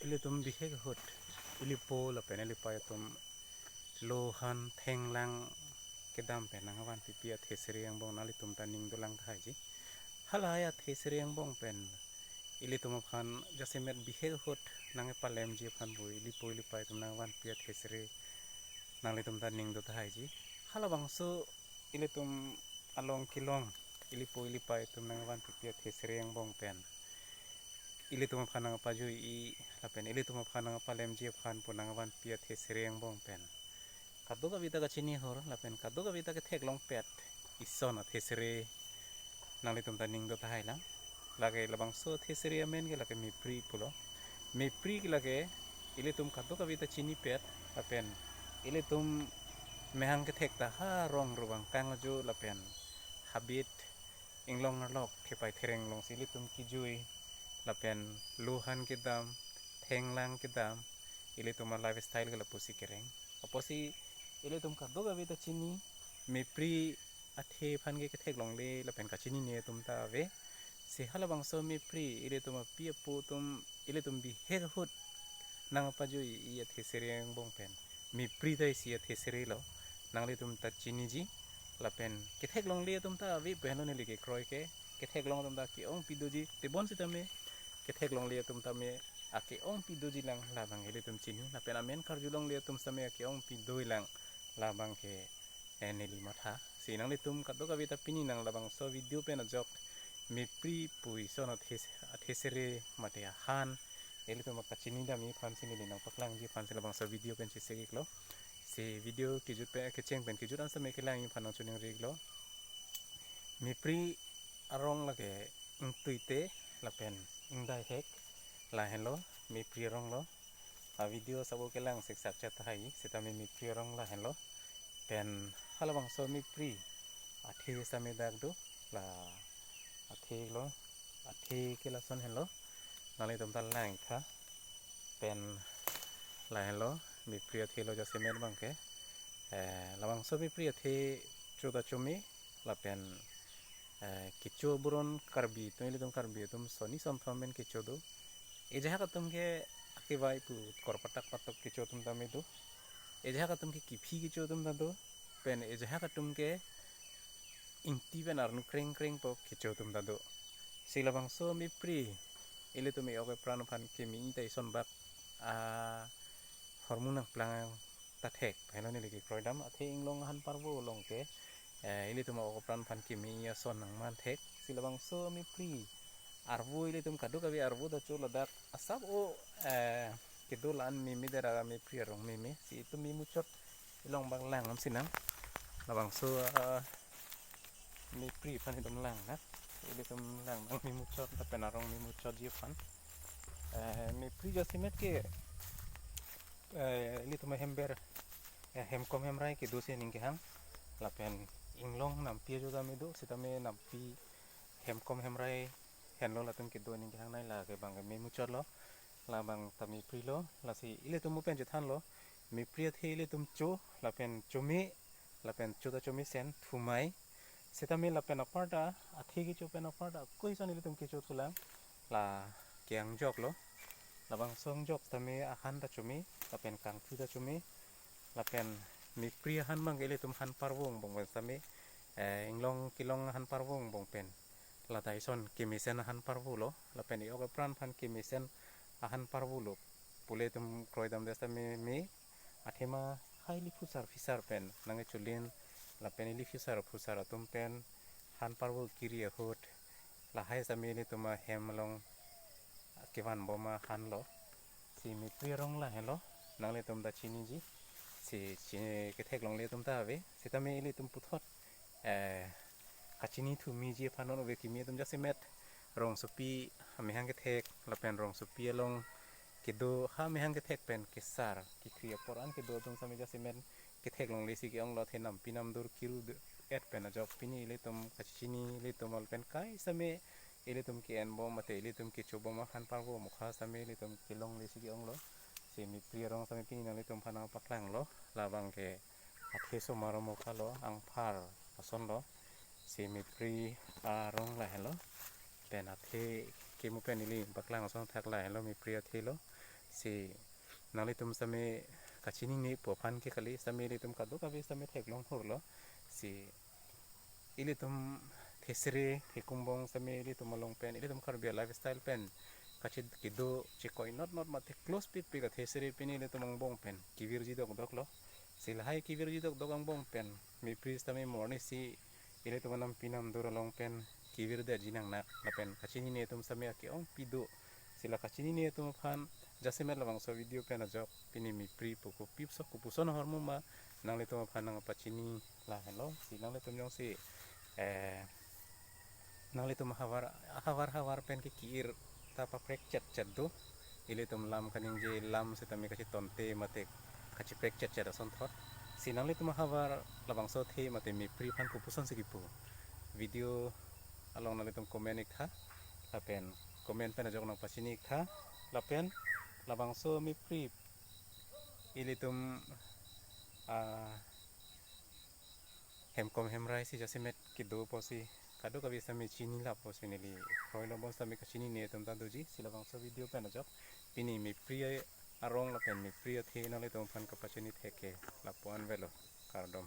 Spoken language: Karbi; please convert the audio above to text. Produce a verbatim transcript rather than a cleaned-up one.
Ilitum bihek ahut ilipo lapen ilipei atum lohan thenglang kedam pen nangvanpipi athesere angbong nanglitum ta ning dolang tahai ji. Halahai athesere angbong pen ilitum aphan jasemet bihek ahut nangpalemji aphan pu ilipo ilipei atum nangvanpi athesere nanglitum ta ning do tahai ji. Halabangso ilitum along kelong ilipo ilipei atum nangvanpipi athesere angbong pen ilitum aphan nangpajui-i lapen ilitum aphan nangpalemji aphan pu nangvanpi athesere angbong pen kadokave ta kachini hor lapen kadokave ta ketheklongpet ison athesere nanglitum ta ning do tahai lang. Lake labangso athesere amen ke lake mepri pulo. Mepri ke lake ilitum kadokave ta chinipet lapen ilitum mehang kethek ta ha rong rubang kangjo lapen habit inglong arlok kepei thereng alongsi ilitum kejui lapen lohan kedam, thenglang kedam, ilitum a lifestyle ke lapusi kereng. Apotsi ilitum kadokave ta chini, mepri athe aphan ke ketheklongle lapen kachinine atum ta ave. Si halabangso mepri ilitum api apo atum ilitum bihek ahut nangpajui-i athesere angbong pen mepri ta isi athesere lo, nanglitum ta chiniji. Lapen ketheklongle atum ta ave pu henlo neli kekroi ke, ketheklong atum ta ke-ongpi doji, tebon sitame ketheklongle atum tame ake-ongpi doji lang labang ilitum chini lapen amen karjulongle atum sitame ake-ongpi doi lang labang ke, eh, neli matha. Si nanglitum kadokave ta pini nang labangso video pen ajok mepri pu ison athes- athesere mate ahan ilitum akachini dam-i aphansi neli nangpaklangji aphansi labangso video pen chesek-iklo. Si video kejut pen kecheng pen kejut an sitame kelang-i aphan nangchoningri-iklo. Mepri arong lake ingtuite lapen ingdaihek lahenlo mepri arong lo. A video sabo kelang siksak chat tahai sitame mepri arong lahenlo. Pen halabangso mepri athe sitame dak do, la athe lo, athe ke lason henlo. Nanglitum ta lang-iktha. Pen lahenlo mepri athe lo jasemet abang ke. Eh, labangso mepri athe cho ta chome lapen, eh, kecho buron Karbi atum, ilitum Karbi atum soni sonthom pen kecho do. Ejahak atum ke akevai pu korpatak patok kecho atum tame do. Ejahak atum ke kephi kecho atum ta do. Pen ejahak atum ke ingti pen arnu kreng kreng po kecho atum ta do. Si labangso mepri ilitum e-ok epran aphan keme-i ta ison bak ahormu nangplang ta thek henlo neli kekroi dam. Athe inglong ahan parvo along ke, eh, ilitum a-ok apran aphan keme-i ason nangman thek. Si labangso mepri arvo ilitum kadokave arvo ta cho ladak asap o, eh, kedo la-an meme dera mepri arong meme. Si itum memuchot ilong bak lang lam sinang. Labangso, eh, mepri aphan itum lang na. Ilitum lang nang memuchot lapen arong memuchotji aphan. Eh, mepri jasemet ke, eh, ilitum hember, eh, hemkom hemrai kedo si aning kehang. Lapen inglong nampi ajo tame do, sitame nampi hemkom hemrai henlo latum kedo aning kehang nai lake abang ke memuchotlo. Labang ta mepri lo, lasi ilitum mo pen chethanlo. Mepri athe ilitum cho, lapen chome, lapen cho ta chomesen, thumai. Sitame lapen aparta, athe kecho pen aparta, koison ilitum kecho thulang, la ke-angjok lo. Labangso angjok sitame ahan ta chome, lapen kangthu ta chome, lapen mepri ahan abang ke ilitum han parvo angbong pen sitame, eh, inglong kelong ahan parvo angbong pen. Lata ison kemesen ahan parvo lo, lapen e-ok epran aphan kemesen ahan parvo lo. Pule itum kroi dam des ta me, me, athema ha ili phusar phisar pen nangkecholin, lapen ili phusar phusar atum pen han parvo kiri ahut, lahai sitame ilitum ahem along kevan bom ahan lo. Si mepri arong lahenlo, nanglitum ta chiniji. Si chini ketheklongle atum ta ave, sitame ilitum puthot, eh, kachini thumiji aphan non ove kimi atum jasemet rongsopi amehang kethek, lapen rongsopi along kedo ha amehang kethek pen kesar, kekhri apor an kedo atum sitame jasemet ketheklongle si ke-onglo, athe nampi namdur kiru et pen ajok pini ilitum kachini ilitum ol pen kai sitame ilitum ke-en bom mate ilitum kecho bom ahan parvo mokha sitame ilitum kelongle si ke-onglo. Si mepri arong sitame pini nanglitum aphan nangpaklanglo, labang ke athe osomar mokha lo, angphar ason lo. Si mepri arong lahenlo. Pen athe kemu pen ili paklang ason thak lahenlo, mepri athe lo. Si nanglitum sitame kachinine pu aphan ke kali, sitame ilitum kadokave sitame theklong hurlo. Si ilitum thesere thekumbong sitame ilitum along pen, ilitum Karbi lifestyle pen kachit kedo chekoi not not mate close pipi ka thesere pini ilitum angbong pen kevirji dokdoklo. Si lahai kevirji dokdok angbong pen mepri sitame morning si ilitum anam pinam dur along pen kevirdetji nangnak lapen kachinine atum sitame ake-ongpi do. Si la kachinine atum aphan jasemet labangso video pen ajok pini mepri pu kopi sok kopuson ahormu ma nanglitum aphan nangpachini lahenlo. Si nanglitum jongsi eh nanglitum havar havar havar pen ke ki-ir ta paprek chet chet do. Ilitum lam kaningje lam sitame kachitonte mate kachiprek chet chet asonthot. Si nanglitum havar labangso athe mate mepri aphan kopuson si kipu, video along nanglitum comment iktha lapen comment pen ajok nangpachini iktha lapen labangso mepri ilitum ah hemkom hemrai si jasemet kedo pusi kadokave sitame chini lapusi neli kroilo, bonsitame kachinine atum ta doji. Si labangso video pen ajok pini mepri arong lapen mepri athe nanglitum aphan kapachini thek ke lapu-an avelo, kardom.